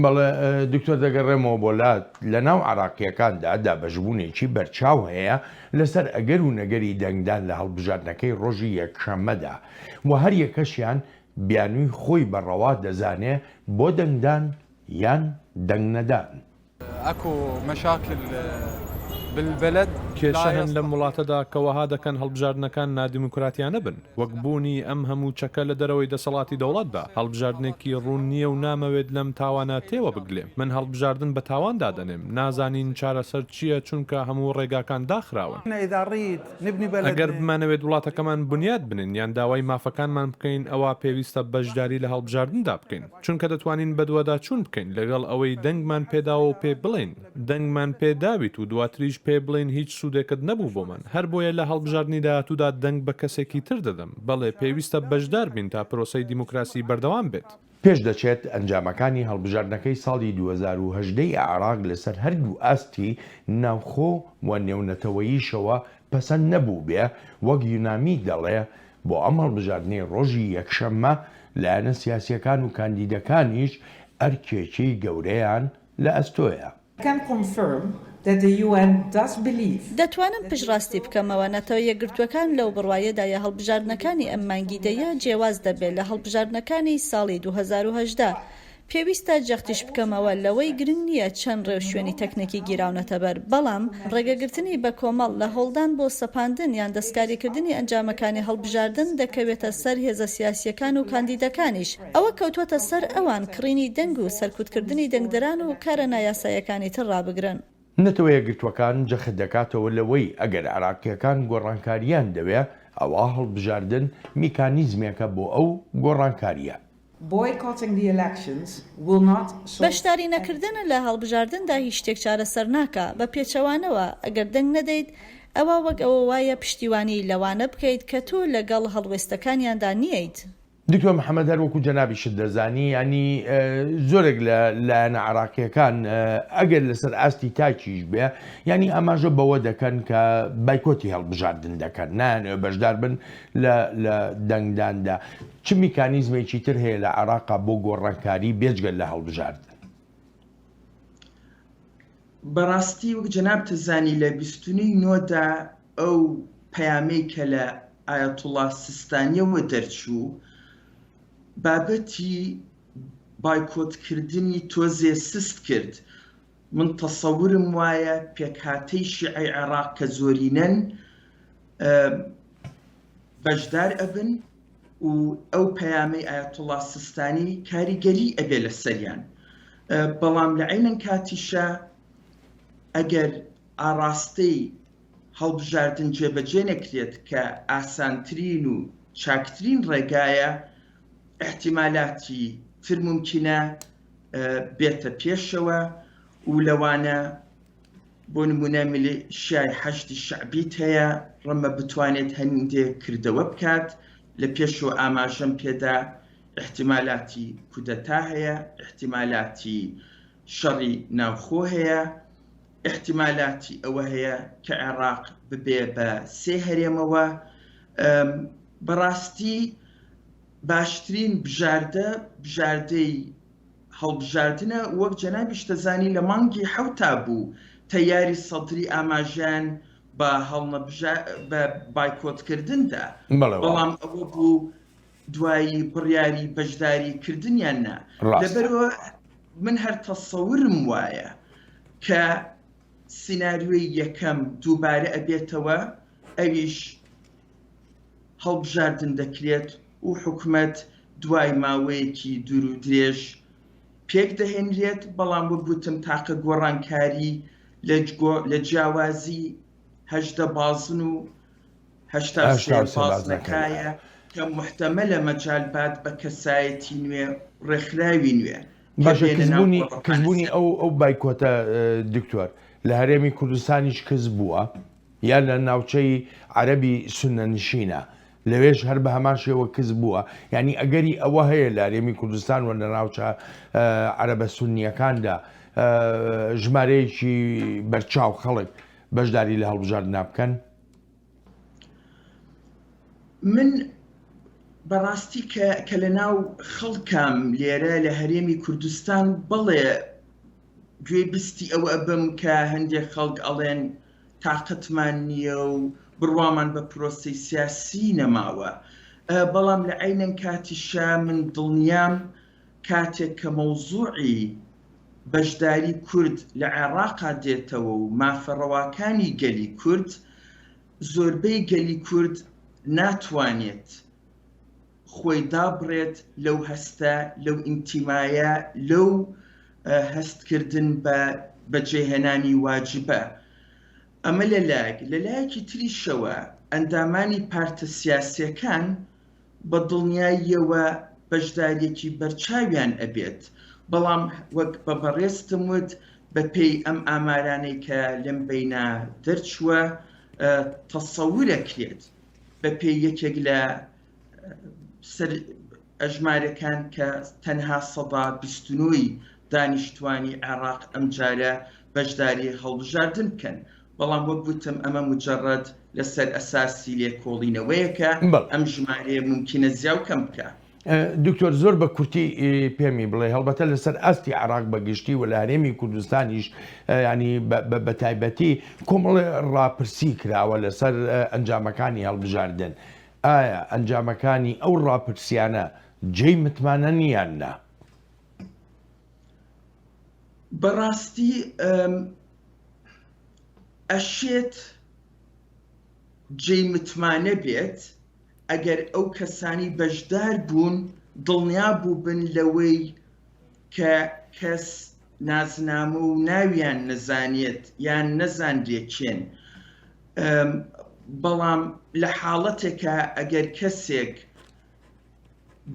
Speaker 1: بەڵێ دکتۆر دەگەڕێمەوە بۆ لات، لەناو عێراقییەکاندا دابەشبوونێکی بەرچاو هەیە لەسەر ئەگەر و نەگەری دەنگدان لە هەڵبژاردنەکەی ڕۆژی یەکشەممەدا و هەر یەکەشیان بیانووی خۆی بە ڕەوا دەزانێ بۆ دەنگدان یان دەنگنەدان.
Speaker 9: اكو مشاكل بالبلد
Speaker 4: کێشە هەن لەم وڵاتەدا کە وەها دەکەن هەڵبژاردنەکان نادیموکراتیانە بن، وەک بوونی ئەم هەموو چەکە لە دەرەوەی دەسەڵاتی دەوڵەتدا. هەڵبژاردنێکی ڕوون نییە و نامەوێت لەم تاوانە تێوە بگلێم. من هەڵبژاردن بە تاوان دادەنێم. نازانین چارەسەر چییە چونکە هەموو ڕێگاکان داخراون. ئەگەر بمانەوێت وڵاتەکەمان بنیات بنێین یان داوای مافەکانمان بکەین، ئەوا پێویستە بەشداری لە هەڵبژاردندا بکەین. چونکە دەتوانین بەدواداچوون بکەین لەگەڵ ئەوەی دەنگمان پێداوە و پێ بڵێین دەنگمان پێ داویت و دواتریش پێ بڵێین هیچ سوودێکت نەبوو بۆمان، هەربۆیە لە هەڵبژاردنی داهاتوودا دەنگ بە کەسێکی تر دەدەم، بەڵێ پێویستە بەشدار بین تا پرۆسەی دیموکراسی بەردەوام بێت.
Speaker 1: پێشدەچێت ئەنجامەکانی هەڵبژاردنەکەی ساڵی 2018 ی عێراق لەسەر هەردوو ئاستی ناوخۆ و نێونەتەوەییشەوە پەسەند نەبووبێ، وەک یونامی دەڵێ بۆ ئەم هەڵبژاردنەی ڕۆژی یەکشەممە لایەنە سیاسییەکان و کاندیدەکانیش ئەرکێکی گەورەیان لە ئەستۆیە.
Speaker 2: Can confirm that the UN does believe.
Speaker 3: دەتوانم پشتڕاستی بکەمەوە نەتەوە یەکگرتووەکان لەو بڕوایەدایە هەڵبژاردنەکانی ئەم مانگی دەیە جیاواز دەبێت لە هەڵبژاردنەکانی ساڵی 2018. پێویستە جەختیش بکەمەوە لەوەی گرنگ نییە چەند ڕێوشوێنی تەکنیکی گیراونەتەبەر، بەڵام ڕێگەگرتنی بەکۆمەڵ لە هەوڵدان بۆ سەپاندن یان دەستکاریکردنی ئەنجامەکانی هەڵبژاردن دەکەوێتە سەر هێزە سیاسییەکان و کاندیدەکانیش. ئەوە کەوتووەتە سەر ئەوان کڕینی دەنگ و سەرکوتکردنی دەنگدەران و کارە نایاساییەکانی تر ڕابگرن.
Speaker 1: نەتەوە یەکگرتووەکان جەخت دەکاتەوە لەوەی ئەگەر عێراقییەکان گۆڕانکارییان دەوێ، ئەوا هەڵبژاردن میکانیزمێکە بۆ ئەو گۆڕانکارییە.
Speaker 2: Boycotting the elections will not solve
Speaker 3: بەشداری نەکردن لە هەڵبژاردندا هیچ شتێک چارەسەر ناکا، بە پێچەوانەوە ئەگەر دەنگ نەدەیت ئەوا وەک ئەوە وایە پشتیوانی لەوانە بکەیت کە تۆ لەگەڵ هەڵوێستەکانیاندا نییت.
Speaker 1: دکتۆر محەمەد هەر وەکو جەنابیشت دەزانی یانی زۆرێک لە لایەنە عراقیەکان ئەگەر لەسەر ئاستی تاکیش بێ یانی ئاماژە بەوە دەکەن کە بایکۆتی هەڵبژاردن دەکەن نایانەوێ بەشدار بن لە لە دەنگداندا چ میکانیزمێکی تر هەیە لە عێراقا بۆ گۆڕانکاری بێجگە لە هەڵبژاردن؟
Speaker 6: بەڕاستی وەک جەنابت زانی لە 29 نۆدا ئەو پەیامەی کە لە ئایەتوڵا سیستانیەوە دەرچوو بابەتی. بایکۆتکردنی تۆزێ سست کرد، من تەسەورم وایە پێکهاتەی شیعەی عێراق کە زۆرینەن بەشدار ئەبن و ئەو پەیامەی ئایەتوڵا سیستانی کاریگەری ئەبێ لەسەریان، بەڵام لە عەینەن کاتیشا ئەگەر ئاڕاستەی هەڵبژاردن جێبەجێ نەکرێت کە ئاسانترین و چاکترین ڕێگایە، ئیحتیمالاتی تر مومکینە بێتە پێشەوە و لەوانە بۆ نمونە میلیشیای حەشدی شەعبیت هەیە ڕەمە بتوانێت هەندێک کردەوە بکات، لە پێشەوە ئاماژەم پێدا ئیحتیمالاتی کودەتا هەیە، ئیحتیمالاتی شەڕی ناوخۆ هەیە، ئیحتیمالاتی ئەوە هەیە کە عێراق ببێ بە سێ هەرێمەوە. بەڕاستی باشترین بژاردە بژاردەی هەڵبژاردنە، وەک جەنابیش دەزانی لە مانگی حەوتا بوو تەیاری سەدری ئاماژەیان بە هەڵنەبژا بە بایکۆتکردن دا، بەڵام ئەوە بوو دوایی بڕیاری بەشداری کردنیان نا. لەبەرئەوە من هەر تەسەورم وایە کە سیناریۆی یەکەم دووبارە ئەبێتەوە ئەویش هەڵبژاردن دەکرێت و حکومەت دوای ماوەیەکی دوور و درێژ پێک دەهێنرێت، بەڵام وەک گوتم تاقە گۆڕانکاری لە جیاوازی 18 بازن و 83 بازنەکایە کە موحتەمەلە مەجال بات بە کەسایەتی نوێ ڕێکخراوی نوێ کە
Speaker 1: باشە
Speaker 6: بێنە ناو
Speaker 1: کزبوونی
Speaker 6: گۆڕەپانە
Speaker 1: کزبوونی
Speaker 6: سیاسیەکە.
Speaker 1: ئەو ئەو بایکۆتە دکتۆر لە هەرێمی کوردستانیش کز بووە یا لە ناوچەی عەرەبی سوننە نشینە لەوێش هەر بە هەمان شێوە کز بووە یانی ئەگەری ئەوە هەیە لە هەرێمی کوردستان و لە ناوچە عەرەبە سوننیەکاندا ژمارەیەکی بەرچاو خەڵک بەشداری لە هەڵبژاردنا بکەن؟
Speaker 6: من بەڕاستی کە کە لە ناو خەڵکام لێرە لە هەرێمی کوردستان بەڵێ گوێ بیستی ئەوە ئەبم کە هەندێک خەڵک ئەڵێن تاقەتمان نییە و بڕوامان بە پرۆسەی سیاسی نەماوە بەڵام لە عەینەن کاتیشا من دڵنیام کاتێک کە مەوزوعی بەشداری کورد لە عێڕاقا دێتەوە و مافە ڕەواکانی گەلی کورد، زۆربەی گەلی کورد ناتوانێت خۆی دابڕێت لەو هەستە، لەو ئینتیمایە، لەو هەستکردن بە بەجێهێنانی واجبە. ئەمە لە لایەک، لە لایەکی تریشەوە ئەندامانی پارتە سیاسییەکان بە دڵنیاییەوە بەشدارییەکی بەرچاویان ئەبێت، بەڵام وەک بە بەڕێزتم وت بەپێی ئەم ئامارانەی کە لەم بەینە دەرچووە تەسەورەکرێت بەپێی یەکێک لە سەر ئەژمارەکان کە تەنها 29% ی دانیشتوانی عێراق ئەمجارە بەشداری هەڵبژاردن بکەن، بەڵام وەک وتم ئەمە موجەڕەد لەسەر ئەساسی لێکۆڵینەوەیەکە، ئەم ژمارەیە مومکینە زیا و کەم بکا.
Speaker 1: دکتۆر زۆر بە کورتی پێمی بڵێ هەڵبەتە لەسەر ئاستی عێراق بە گشتی و لە هەرێمی کوردستانیش ینی بە تایبەتی کۆمەڵێ ڕاپرسی کراوە لەسەر ئەنجامەکانی هەڵبژاردن ئایا ئەنجامەکانی ئەو ڕاپرسیانە جێی متمانەن یان نا؟
Speaker 6: بەڕاستی ئەشێت جێی متمانە بێت ئەگەر ئەو کەسانی بەشدار بوون دڵنیا بووبن لەوەی کە کەس نازنامە و ناویان نەزانێت یان نەزانرێ کێن بەڵام لە حاڵەتێکا ئەگەر کەسێک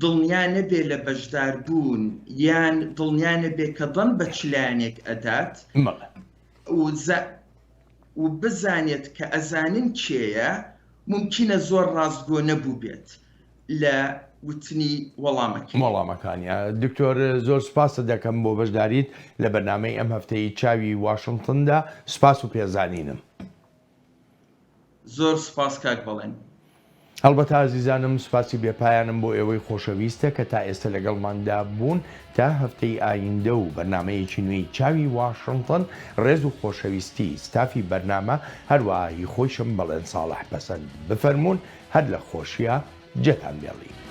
Speaker 6: دڵنیا نەبێ لە بەشداربوون یان دڵنیا نەبێ کە دەنگ بە چ لایەنێک ئەدات و بزانێت کە ئەزانن کێیە، مومکینە زۆر ڕاستگۆ نەبووبێت لە وتنی وەڵامەکەی.
Speaker 1: وەڵامەکانی. دکتۆر زۆر سوپاست دەکەم بۆ بەشداریت لە بەرنامەی ئەم هەفتەی چاوی واشنتندا، سوپاس و پێزانینم.
Speaker 6: زۆر سوپاس کاک بەڵێن.
Speaker 1: هەڵبەتە ئازیزانم سوپاسی بێ پایانم بۆ ئێوەی خۆشەویستە کە تا ئێستە لەگەڵماندا بوون تا هەفتەی ئایندە و بەرنامەیەکی نوێی چاوی واشنتن ڕێز و خۆشەویستی ستافی بەرنامە هەروەها هی خۆیشم بەڵێن ساڵح پەسەند بفەرموون هەر لە خۆشیا جێتان بێڵین.